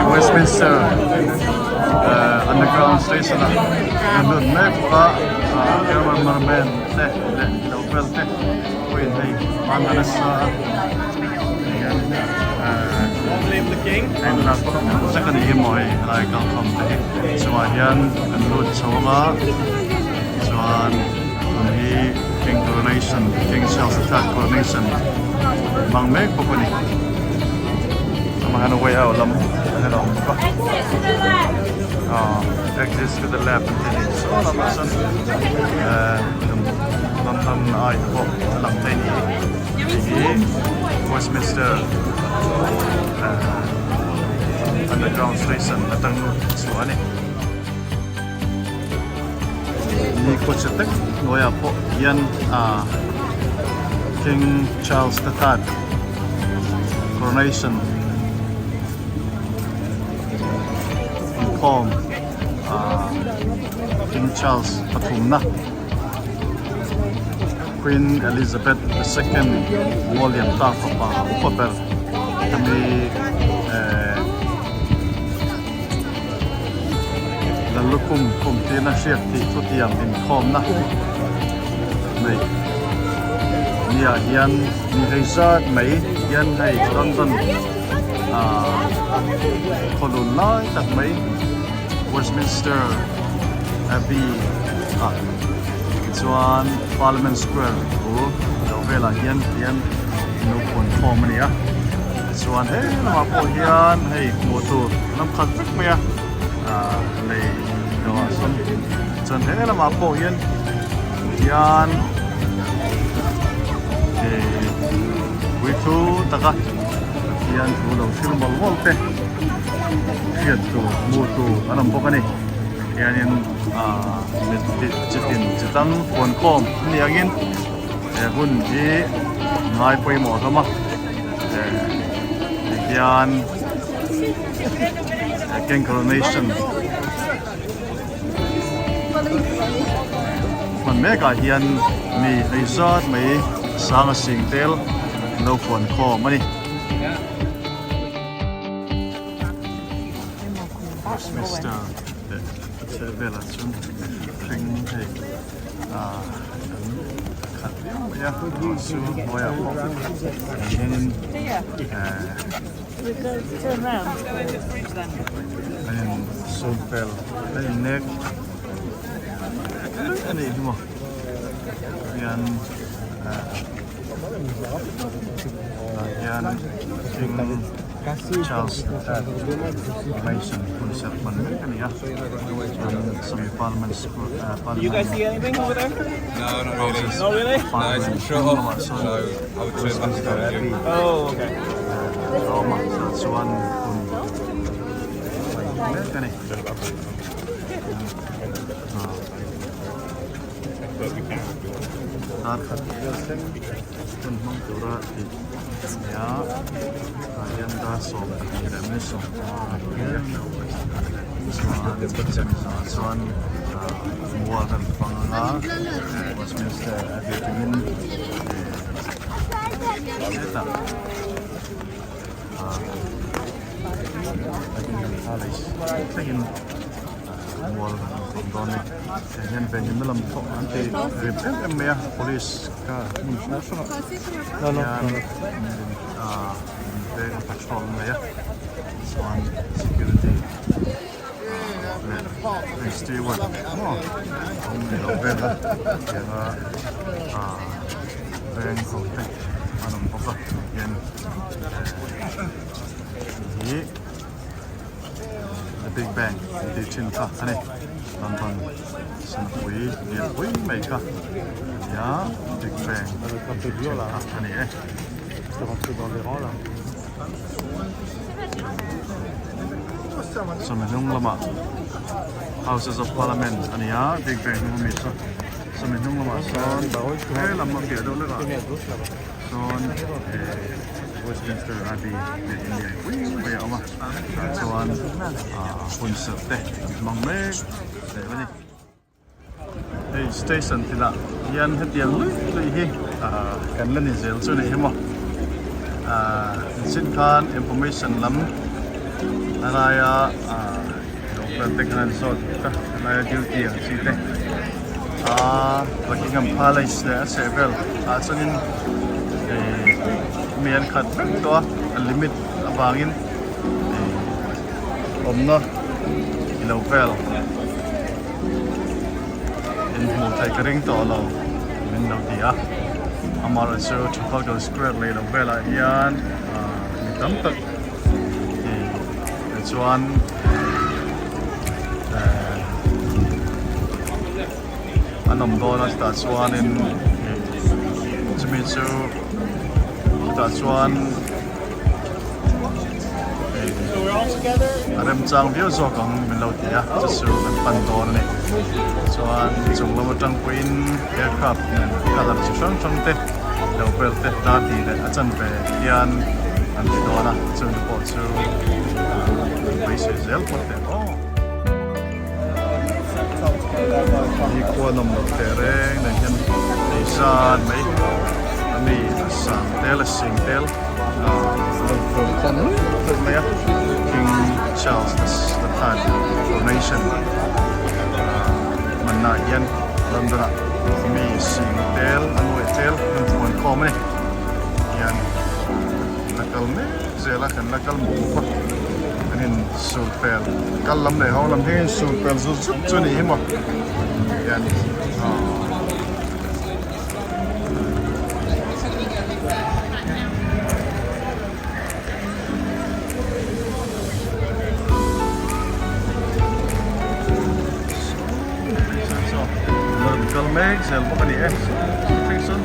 Hei Westminster underground station a kan lut mek bawk a cameraman te leh lo vel te pawhin hei an la nasa a hian en lak zek a ni hi maw hei helai kalkhawm te hi chungah hian kan lut chho ang a chuan tun hi King Coronation King Charles the Third Coronation hmang mek bawk a ni amaherawhchu way out lam a la awm bawk a ah exit to the left an tih a ni saw lamah sawn eh London Eye te pawh a lang thei a ni hei hi Westminster eh underground station atang chhuah a ni. Ni kawcha tak hnuaiah pawh hian ah King Charles the Third coronation inkhawm ah King Charles pathumna Queen Elizabeth the Second Mualiam ta fapa upa ber hemi eh Lallukhum khum tirna hriat tih thutiam inkhawmna nei niah hian mi hei zat mai hian hei London ah khawlun lai tak mai Westminster Abbey ah tichuan Parliament Square bul lo velah hian hian nu khawn khawm a ni a. Chuan he lamah pawh hian hei hmuh tur lam khat vek mai a ah lei dawhah sawn chuan he lamah pawh hian hian eh puithu taka Pathian thu lo thil mawlh mawlh te hriat tur hmuh tur an awm bawk a ni hianin ah chitin chi tang khawn khawm a ni angin he hun hi ngai pawimawh hlawm a. Tihian King coronation hman mekah hian mi hei zat mai sang a sing tel an lo fuan khawm a ni. Westminster leh a chhehvelah chuan hring hei ah an khat viau mai a chu hnuaiah pawh hianin eh an in sum fel a in nek a nih hi maw hian eh tah hian thing. Charles Mason hun serh hman mek a ni a, chuan sawmi Parliament Parliament Houses Parliament hnung lamah sawn Westminster Abbey a awm a, tah chuan hun hman mek a ni. Dar khat vel thleng hun hmang tura tih. Nia tah hian dar 12 leh minute 15 chuan chuan mual kan hmang anga Westminster Abbey atangin hetah Buckingham Palace thlengin mual an hmang dawn a ni hei hian venhimna lam pawh an ti rip em em mai a police car hmun hrang hrang ah hian ah veng a patrol mai a chuan security leh steward maw awm ni lo vel a tiang a ah veng ho te an awm bawk a hian eh hi the big bang an tih thin kha a ni London sanpui lianpui mai kha nia big bang an tih thin kha a ni e. Sawmi hnung lamah Houses of Parliament a ni a big bang hnung ami chu sawmi hnung lamah sawn he lam a piah deuh lek ah sawn eh Westminster Abbey leh in lian pui mai a awm a tah chuan ah hun serh te hmang mek leh a ni. Hei station tinah hian hetiang luih luih hi ah kan la ni zel chu a ni hi maw ah chin khan information lam. A laia ah lo vel te khan an zawt bawk a a laia duty ang chi te ah Buckingham Palace leh a chhehvel ah chuanin ih mi an khat vek tawh a a limit avangin ih awmna ilo vel in hmuh theih ka ring tawh lo min lo ti a amaherawhchu Trafalgar Square leh lo velah hian ah mi tam tak ih chuan eh an awm dawn a chutah chuanin ih chumi chu chutah chuan a remchang viau zawk ang min lo ti a chu chu kan pan dawn a ni chuan chung lam atang pawhin aircraft nen colour chi hrang hrang te lo vel te dar hnih leh a chanve hian an ti dawn a chung te pawh chu ah beisei zel phawt teh aw. Hi khua nawm loh teh reng nen hian ei zan mai a mi a sang tel a sing tel ah a rawn fawm khawm luih mai a King Charles the third coronation ah hmanna ah hian London ah mi sing tel a nuaih tel a rawn fuan khawm a ni hian la kal mek zel a kan la kal mup mup a kan in sul pel kal lam leh ho lam hi sul pel zut zut chu a ni hi maw hian aw. Kal mek zel bawk a ni e thleng sawn.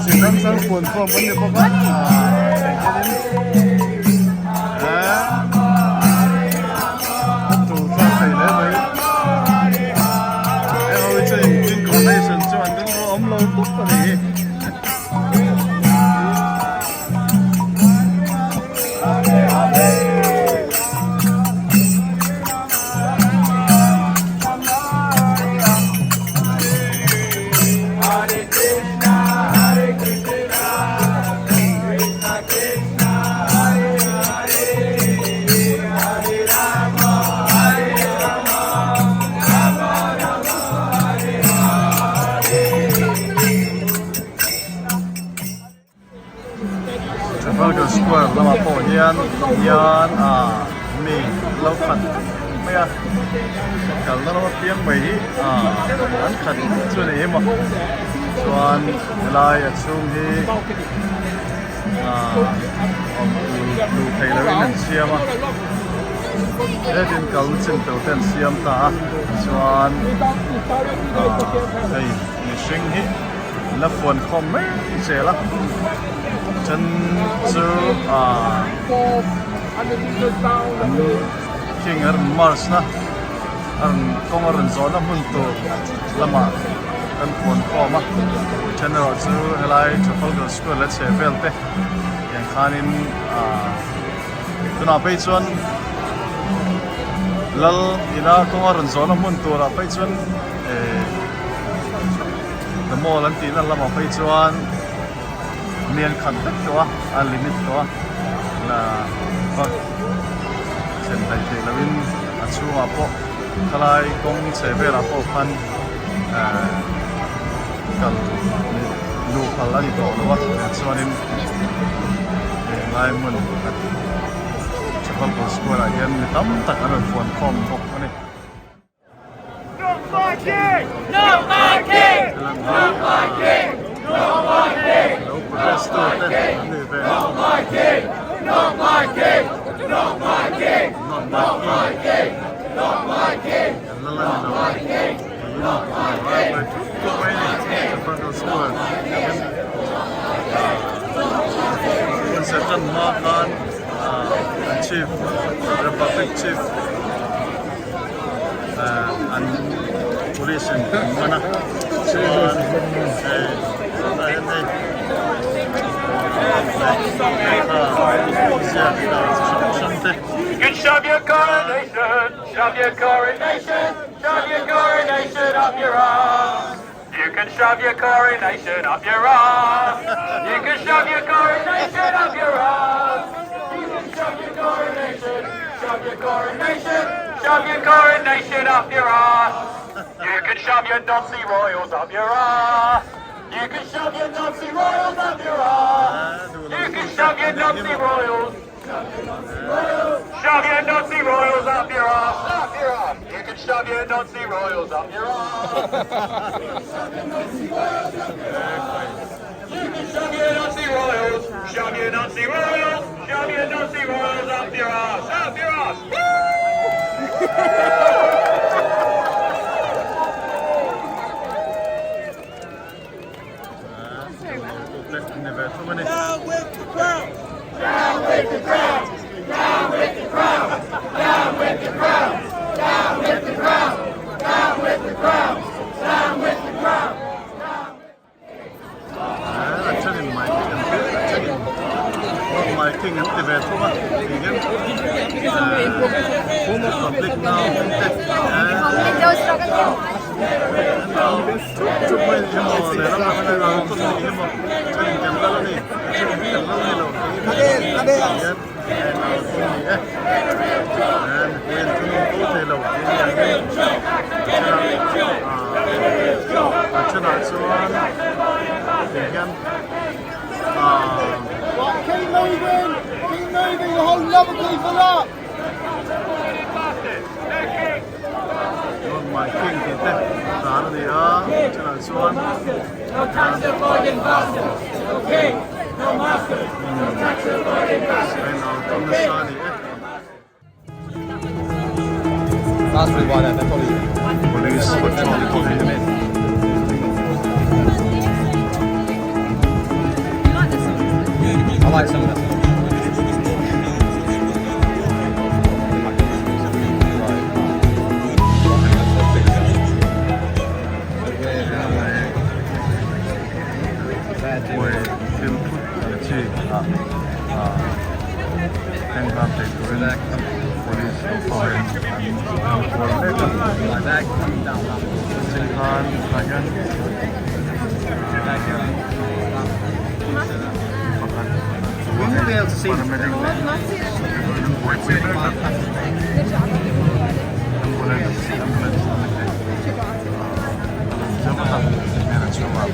Chi hrang hrang fuan khawm an ni bawk a ah tur thlak thei hle mai he ho hi chu in coronation chu an rilru awm lo khawp a ni hi. Trafalgar Square lamah pawh hian hian ah mi lo khat mai a kalna lam apiang mai hi ah an khat chu a ni em a chuan helai a chhung hi ah luh theih loh in an siam a hetin kalna chin tur te an siam ta a chuan ah hei mihring hi. La fuan khawm mai zel a then chu ah an king a rawn march na a rawn kawng a rawn zawh na hmun tur lamah kan fuan khawm a then erawh chu helai Trafalgar Square leh chheh vel te tiang khanin ah tunah phei chuan lal ina kawng a rawn zawh na hmun turah phei chuan eh. The mall an tihna lamah phei chuan mi an khat vek tawh a, a limit tawh a, la vak thlen daih theih lohin a chhungah pawh khalai kawng chhe velah pawh khan ehh kal luh phal a ni tawh lo a, chuanin helai hmun Trafalgar Square ah hian mi tam tak an rawn fuan khawm bawk a ni. Chief Republic Chief an police in an man a chuan hei tunah hian hei ziak dan chi hrang hrang te. can shove your coronation up your ass. You can shove your coronation up your ass. You can shove your coronation, shove your coronation, shove your coronation up your ass. You can shove your Nazi royals up your ass. You can shove your Nazi royals up your ass. You can shove your Nazi royals. Shove your Nazi royals up your ass. Up your ass. You can shove your Nazi royals up your ass. You can shove your Nazi royals. Shove your Nazi royals. Shove your Nazi royals up your ass. Up your ass. Down with the crown! Down with the crown! Down with the crown! Down with the crown! Down with the crown! Down with the crown! Down with the crown! A thenin my king an ti a thenin not my king an ti ve thung a tih hian public now te Chup mai ni maw lehlam atanga kan tawn ni hi maw thenin kan lal a ni thenin kan lal ni lo tih hian ni e mipui an thunun fo thei lo tih ni ang in a thenah chuan tih hian ahh. Keep moving! Keep moving! We're holding other people up! Not my king tih te tar a ni a thenah chuan a inau tawn nasa a ni e. Police patrol pawh hi. Buai thil phut ang chi ah heng ram thei turin police ho pawhin an kual mek a chutih khan tah hian mi pakhat paramedic an buaipui mek a ambulance ambulance lam a chhungah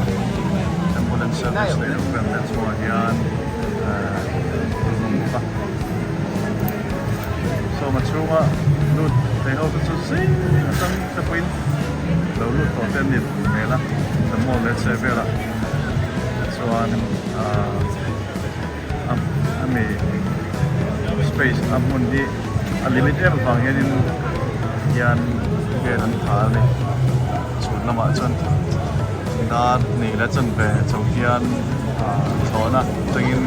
ambulance service leh equipment te chungah hian ehh an awm bawk a sawma chhunga lut thei ho te chu zing atang te pawhin lo lut tawh te an ni hmel a the mall leh chheh velah chuan ahh a ami space a hmun hi a limit em avang hianin hian vel an phah a ni chhun lamah chuan dar hnih leh chanve chho hian ah thlawhna atangin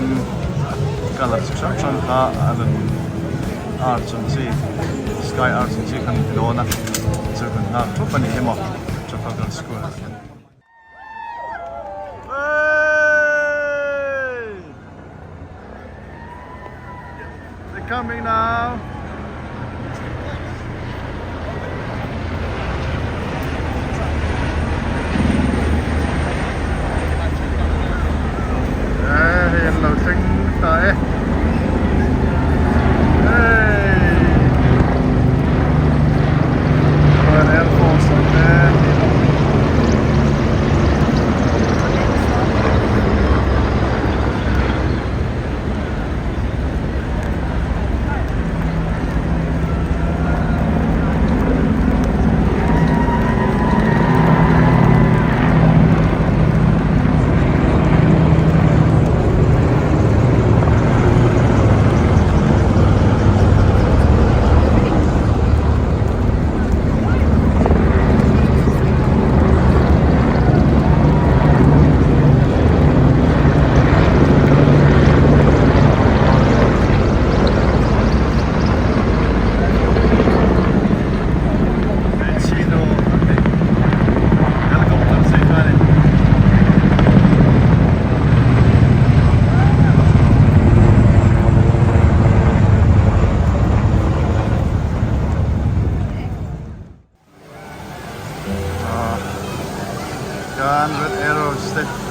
colour chi hrang hrang kha a rawn arch ang chi sky arch ang chi kha an ti dawn a chu kan nghak thup a ni hi maw Trafalgar Square ah hian. They're coming now. Eh, hei an lo thleng ta e. Hey! Royal Air Force ang te.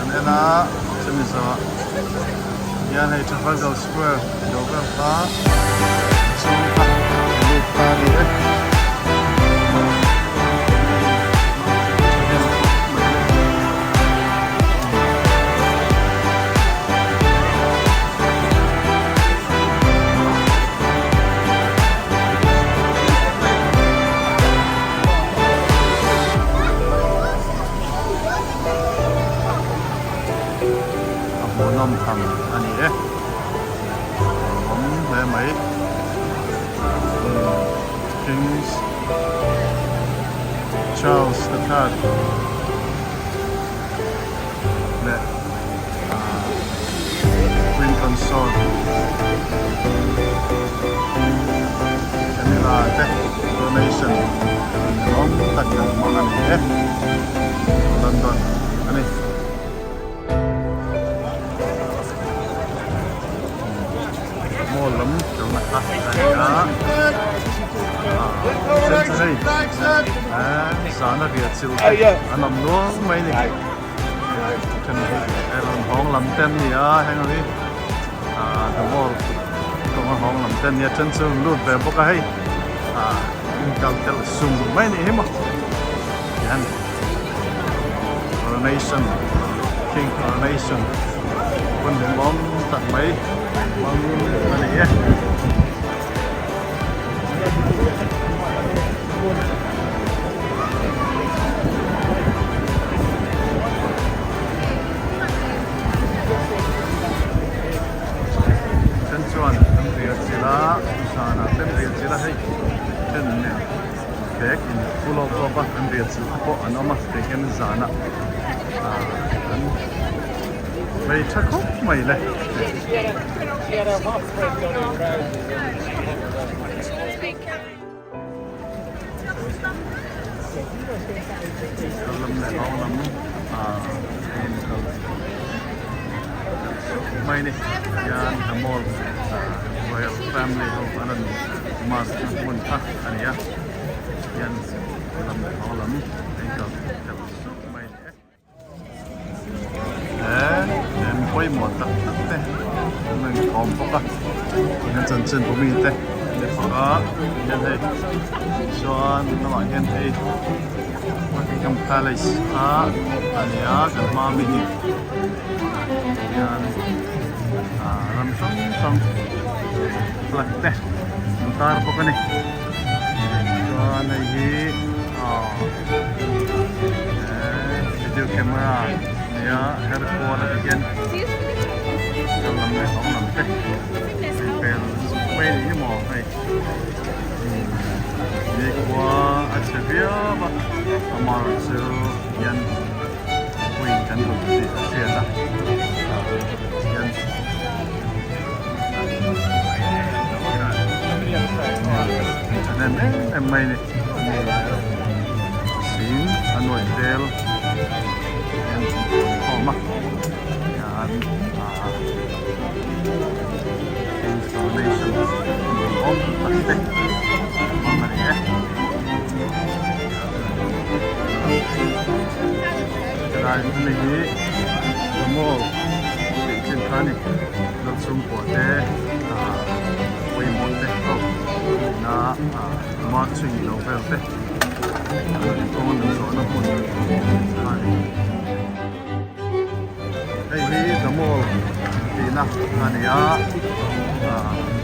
Kan en a chumi zawhah hian hei Trafalgar Square lo vel kha a chhung kha an lut ta a ni e. A hmuhnawm tham a ni e. Awm hle mai. Kings Charles the Third leh Queen Consort Camilla te coronation lawm tak kan hmang a ni e. London a ni. Mall lam kalna kha a ni a. Chen chu hei zana riah chilh te an awm nual mai a ni. Then hi rawn hawng lam te an ni a heng hi the mall kawnga hawng lam te an ni a then chu lut ve bawk a hei inkal telh sum mai a nih hi maw tihian coronation king coronation hun hlimawm tak mai hmang a ni e. Then chuan an riah chilh a zanah te an riah chilh a hei then nen bag in pu lawk lawk a an riah chilh te pawh an awm a tih hian zanah ah an vei tha khawp mai le. Kal lam leh hawng lam ah in kal mai ni hian the mall royal family ho an rawn mas na hmun kha a ni a hian lam leh hawng lam a in kal tel sup mai ni e. He lem pawimawh tak tak te an rawn khawm bawk a hian chanchin bu mi te an ni bawk a hian hei chuan lamah hian hei Buckingham Palace kha a ni a kan hma mi hi hian ah ram hrang hrang flag te an tar bawk a ni chuan hei hi ah. Video camera nia her kual a ti hian kal lam leh hawng lam te hei pel mai a nih hi maw hei ni khua a chhe viau a amaherawh chu hian puiin kan duh tih a hriat a hian thahnem em em mai a ni. Sing a nuaih vel hian khawm a hian ah installation awm tak te hmang a ni e. Helai hemi hi the mall tih chin kha a ni Lalchhungkua te ah pawimawh te ho na ah. Marching lo vel te kawng an zawhna hmun a ni. Hei hi The Mall tihna a ni a,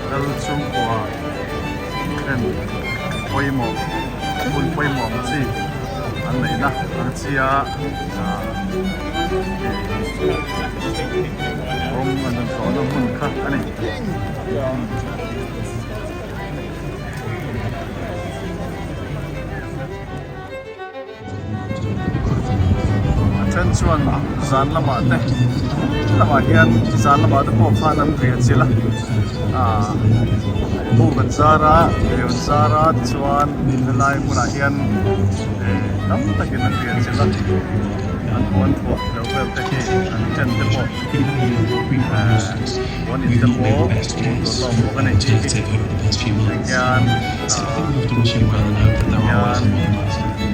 Lal chhungkua ten pawimawh hmun pawimawh ang chi an neihna ang chi a kawng an zawhna hmun kha a ni. A then chuan zan lamah te lamah hian zan lamah te pawh khan an riah chilh a ah buk an zar a reu an zar a tichuan helai hmunah hian eh tam takin an riah chilh a an puan thuah lo vel te hi an tent te pawh. Puan in te pawh hmuh tur la awm bawk a ni hei hian ah hian.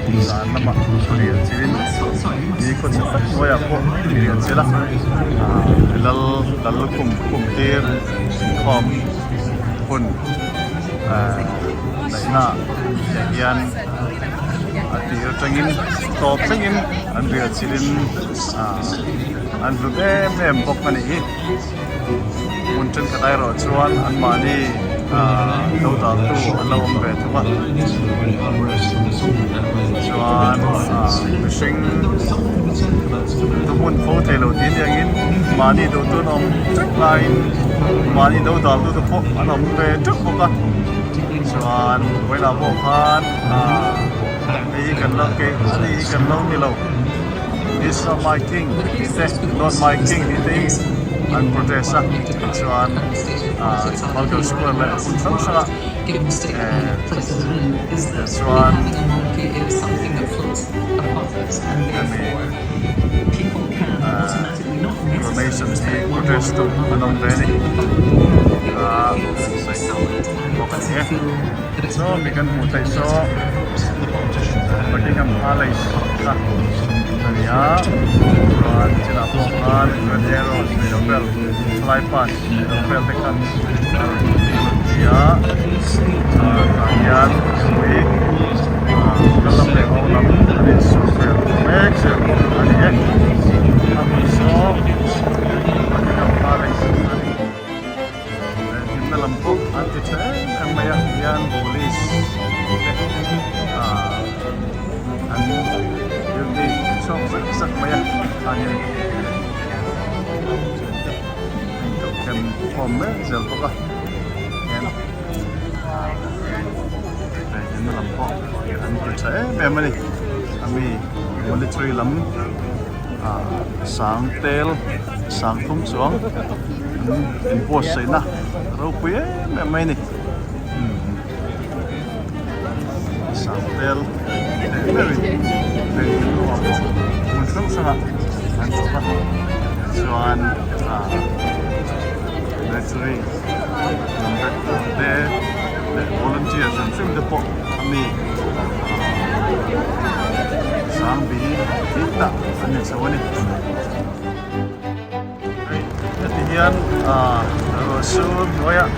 Zan lamah riah chilhin ni khawchhe tak hnuaiah pawh riah chilh a, lal lallukhum khum tir inkhawm hun daihna ah hian a tir atangin tawp thlengin an riah chilhin an hlut em em bawk a nih hi. Hmun thenkhat erawh chuan anmahni lo dahtu an lo awm ve thung a, chuan mihring thuhmun fo thei lo tih aniangin mahni duhtu an awm teuh laiin mahni lo dahtu te pawh an awm ve teuh bawk a, chuan vawilah pawh khan hei hi kan lo keih a ni hi kan lo ni lo. This is not my king tih te not my king tih te hi an protest a tichuan ah Trafalgar Square leh hmun hrang hrang ah eh chuan hemi ah coronation hi protest tu an awm ve a ni ah sawi bawk a ni e saw mi kan hmuh theih saw Buckingham Palace kha a ni a chuan chinah pawh khan red arrow tih lo vel fly pass tih lo vel te kha a rawn ti a chuan tah hian mipui ah kal lam leh haw lam an insur vel mek zel bawk a ni e a hmun saw Buckingham Palace a ni. Hlimna lam pawh an ti tha em em mai a hian police te ah an duty chhuak zak zak mai a khanin thiante an in koh them khawm mek zel bawk a hian hlimna lam pawh an ti tha em em a ni a mi military lam ah sang tel sang thum chuang. An inbuatsaihna ropui em em mai a ni Sangtel leh berin heng ruah pawh hmun hrang hrangah an chhawp a chuan ah military lam vek te leh volunteer hrim hrim te pawh a mi sangbi tih an ni chho a ni. Hei heti hian ah ruah sur hnuaiah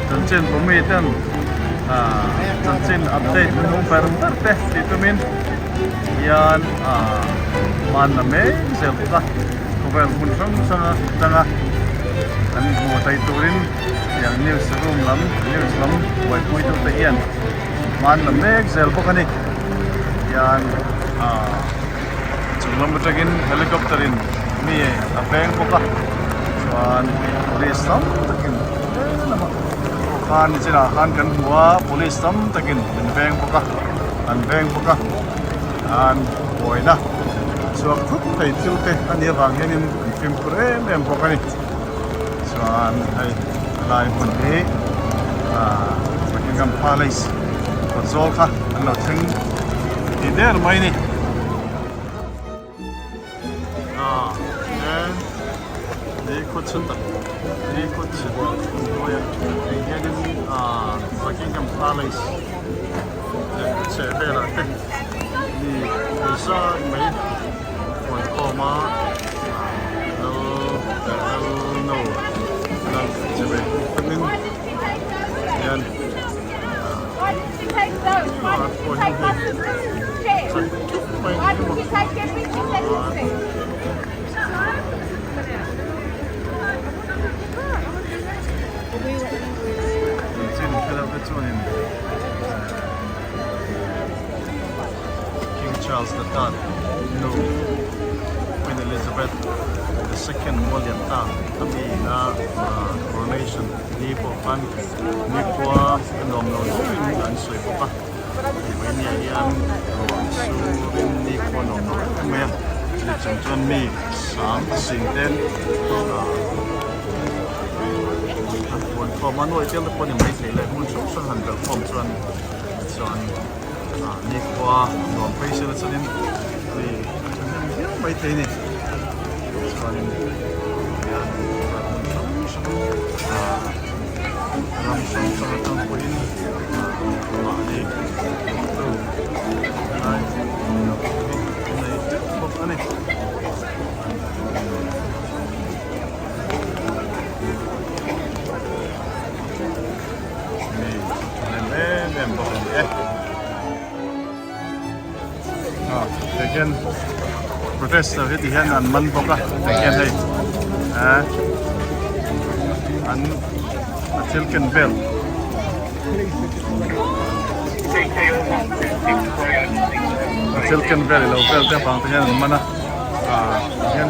chanchin pawmi ten ah chanchin update hnung ber ber te tih tumin hian ah hman la mek zel bawk a khawvel hmun hrang hrang atanga kan hmu theih turin tiang news room lam news lam buaipui tu te hian hman la mek zel bawk a ni hian ah. Chung lam atangin helicopter in mi a veng bawk a chuan police tam takin tlem lamah pawh khan nichinah khan kan hmu a police tam takin min veng bawk a an veng bawk a an buaina chhuak thut thei thil te a nih avang hianin an fimkhur em em bawk a ni chuan hei helai hmun hi ah Buckingham Palace kawt zawl kha an lo thleng. Ti der mai ni. Ah, en ni khaw chhe tak ni khaw chhe tak hnuaiah hei hianin ah Buckingham Palace leh a chheh velah te mi hei zat mai huan khawm a ah lal lal no lal che ve panin hian. King Charles the Third nu Queen Elizabeth the Second mual lian ta a mi ina coronation ni pawh khan Nikhua a nuam lo deuhin an sawi bawk a, hei mai nia hian ruah surin nikhua nuam lo em em mai a, chumi chung chuan mi sang sing te ah an puan khawm a, nuaih tel te pawh a ni maithei le hmun hrang hrang han belh khawm chuan chuan ah nikhua nuam phei sela chuanin mi a thahnem viau maithei a ni chuanin hian hmun hrang hrang ah. Ram hrang hrang atang pawhin mahni tu Hian protester hi ti hian an man bawk a ti hian hei eh an a thil ken vel. A thil ken vel ilo vel te avang te hian an man a ah hian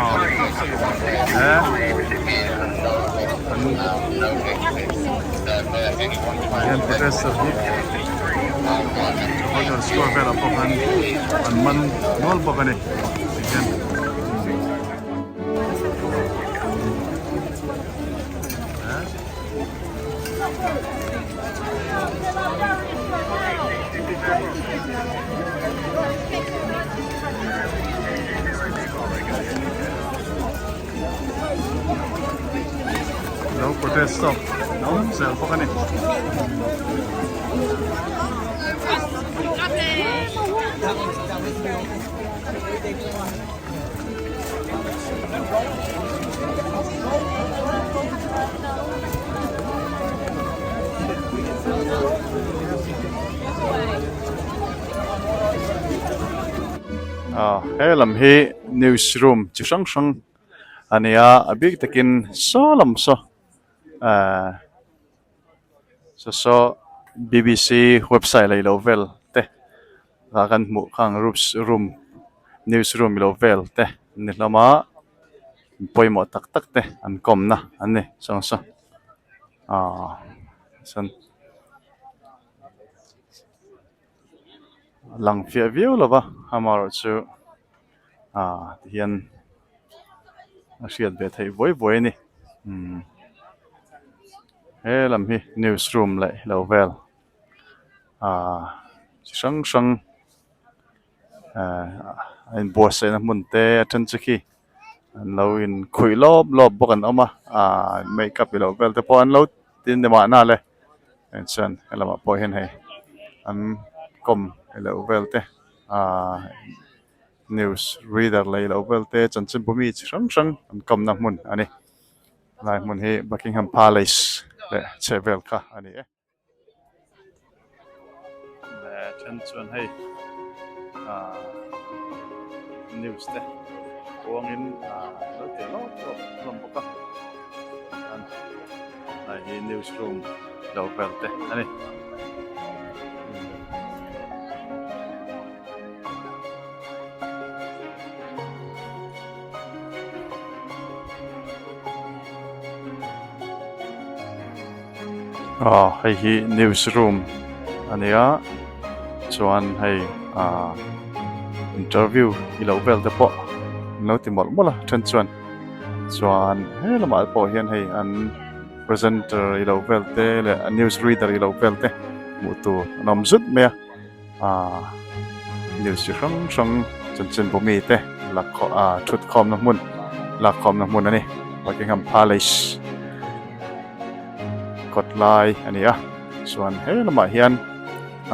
ah eh an ah hian protester hi Trafalgar Square velah pawh khan an man nual bawk a ni tihian. Lo protest zawk an awm zel bawk a ni. Ah he lam hi news room chi hrang hrang a ni a a bik takin saw lam saw ahh saw saw B_B_C website leh ilo vel te ah kan hmuh khang rooms room news room ilo vel te an ni hlawm a pawimawh tak tak te an kawmna an ni saw saw ahh chuan lang fiah viau lo va amaherawhchu ah tihian a hriat ve theih buai buai a ni umm he lam hi news room leh lo vel ah chi hrang hrang ah a inbuatsaihna hmun te a then chu khi an lo inkhuih lawp lawp bawk an awm a ah makeup ilo vel te pawh an lo ti ni mahna le chuan helamah pawh hian hei an kawm ilo vel te ah. News reader lei loh vel te chanchinbu mi chi hrang hrang an kawmna hmun a ni. Helai hmun hi Buckingham Palace leh chhehvel kha a ni e. Leh then chuan hei ah news te puangin ah lo ti lawk lawk hlawm bawk a. Chuan helai hi news room lo vel te a ni. Aw hei hi news room a nia chuan hei ah interview i loh vel te pawh an lo ti mawlh mawlh a then chuan chuan he lamah pawh hian hei an presenter i loh vel te leh news reader i loh vel te hmuh tur an awm zut mai a. Aaa news chi hrang hrang chanchinbu mite lakkhawh aa thut khawmna hmun lakkhawmna hmun a ni Buckingham Palace kawt lai a ni a chuan he lamah hian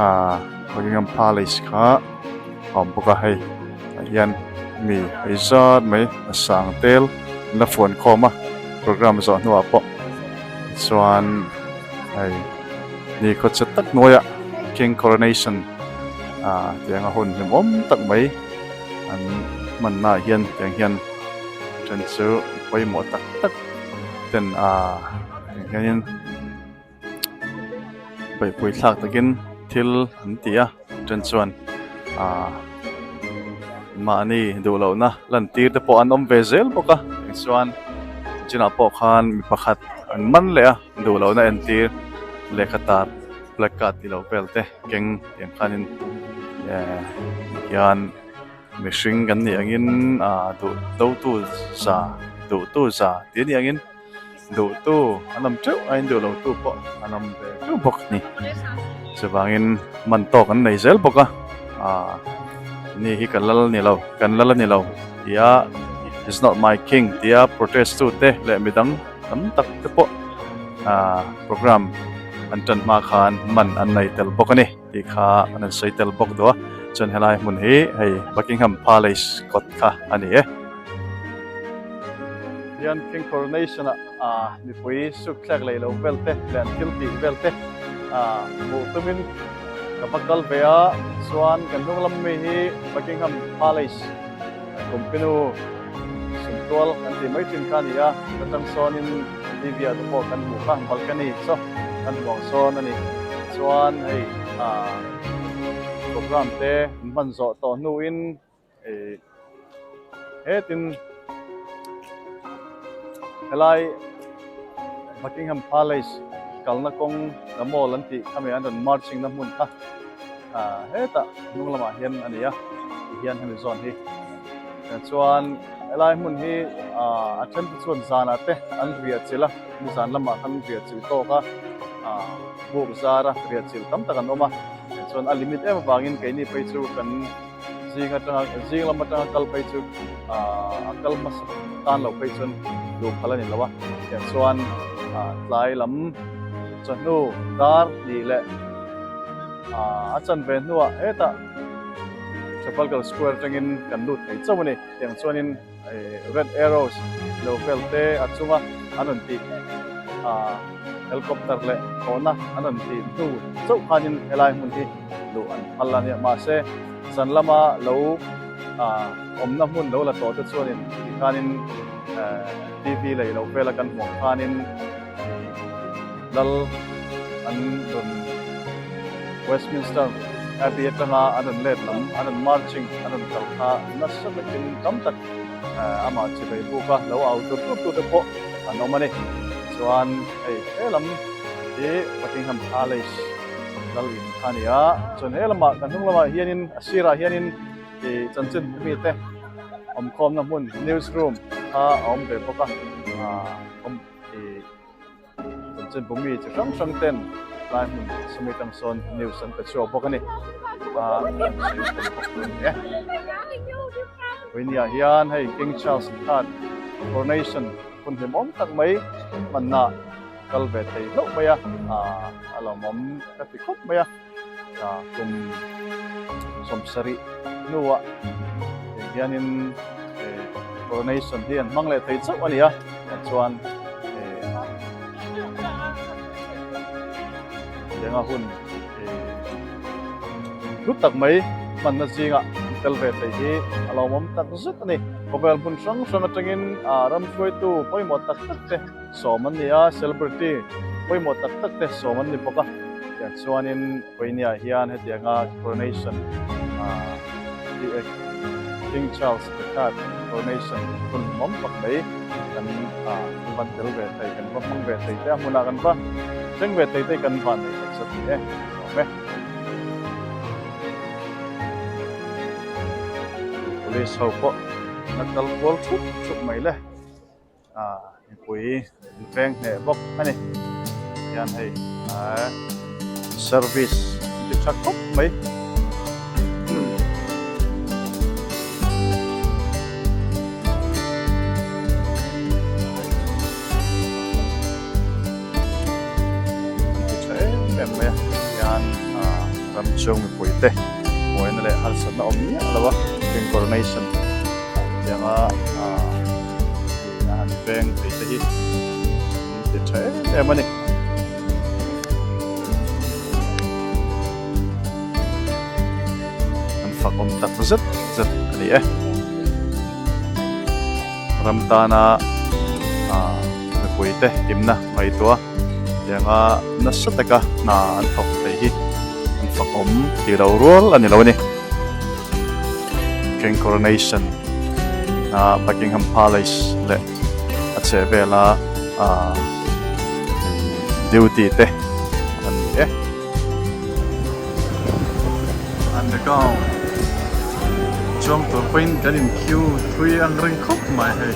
aaa Buckingham Palace kha a awm bawk a hei tah hian mi hei zat mai a sang tel an la fuan khawm a program zawh hnuah pawh chuan hei. Ni khawchhe tak hnuaiah King Coronation ah tiang a hun hlimawm tak mai an hmanna ah hian tiang hian then chu pawimawh tak tak ten ah tiang hianin beihpui thlak takin thil an ti a then chuan ah mahni duh lohna lantir te pawh an awm ve zel bawk a tichuan chinah pawh khan mi pakhat an man leh a. Duh lohna entir lehkha tar placard tih loh vel te keng tiang khanin eh hian mihring kan nih angin ah duh do tu za duh tu za tih a nih angin duh tu an awm teuh a in duh lo tu pawh an awm ve teuh bawk a ni chuvangin man tawk an nei zel bawk a ah ni hi ka lal ni lo kan lal a ni lo tia is not my king tia protest tu te leh midang. Tam tak te pawh ahh program an tan hma khan man an nei tel bawk a ni tih kha an rawn sawi tel bawk duh a chuan helai hmun hi hei Buckingham Palace kawt kha a ni e. Hian King Coronation ah ahh mipui suk thlek lei lo vel te leh an thil tih vel te ahh hmuh tumin. Ka va kal ve a, chuan kan hnung lam mi hi Buckingham Palace Kumpinu Sumtual kan tih mai thin kha a ni a, ta tang sawnin TV ah te pawh kan hmuh kha, balcony chaw kan hmu ang sawn a ni. Chuan hei ah program te an hman zawh tawh hnuin ih hetin helai Buckingham Palace kalna kawng the mall an tih khami an rawn marching na hmun kha ah hetah hnung lamah hian a ni a tihian hemi zawn hi chuan helai hmun hi ah a then te chuan zanah te an riah chilh a nizan lamah khan riah chilh tawk a ah buk zara riah chilh tam tak an awm a chuan a limit em avangin keini phei chu kan Zing atanga zing lam atanga kal phei chu a kal hmasa tan loh phei chuan duh phal a ni lo a, tiang chuan tlai lam chawhnu dar hnih leh a chan ve hnuah hetah Trafalgar Square atangin kan lut thei chauh a ni. Tiang chuanin Red Arrows lo vel te a chunga an rawn tih helicopter leh thlawhna an rawn tih hnu chauh khanin helai hmun hi luh an phal a nia. Mahse, zan lama lo awmna hmun lo la tawh te chuanin tikhanin TV lei lo vela kan hmuh ang khanin lal an rawn Westminster Abbey atanga an rawn let lam an rawn marching an rawn kal kha nasa takin tam tak amah chivei buk a lo au tur tur tute pawh an awm a ni. Chuan hei he lam hi Buckingham Palace lal in kha a ni a, chuan he lamah kan hnung lamah hianin a sirah hianin ih chanchin mite awmkhawmna hmun newsroom kha a awm ve bawk a ah ih Chanchin bu mi chi hrang hrang ten tlai hmun sumi tang sawn news an pe chhuak bawk a ni. Ah an sawi thei bawk a ni e. Vawinia hian hei King Charles III coronation hun hlimawm tak mai hmanna kal ve thei hlauh mai a, ah a lawmawm ka ti khawp mai a. Ah kum 70 hnuah hianin coronation hi an hmang leh thei chauh a ni a, chuan Denga hun hlu tak mai hmanna zingah an tel ve thei hi a lawmawm tak zet a ni. Khawvel hmun hrang hrang atangin ram hruaitu pawimawh tak tak te sawm an ni a, celebrity pawimawh tak tak te sawm an ni bawk a. Tiang chuanin Vawinia hian hetianga coronation King Charles the Third coronation hun hmawm tak mai kan va tel ve thei, kan va hmang ve thei te a hmunah kan va thleng ve thei te kan van nei tak zet ni e, awm e. Police ho pawh a kal kual thup thup mai le. Mipui an veng hneh bawk a ni. Hian hei service an ti tha khawp mai. An ti tha em em mai a. Hian ram chhung mipui te buaina leh harsatna awm miah lo a incoronation tianga a han veng thei te hi an ti tha em em a ni. An fak awm tak zet zet a ni e. Ram tana mipui te himna ngaihtuah tianga nasa taka hna an thawk thei hi an fak awm tih lo rual a ni lo a ni. King Coronation a Buckingham Palace leh a chhehvela ah duty te an ni e. Underground chuang tur pawhin kan in queue thui ang reng khawp mai hei.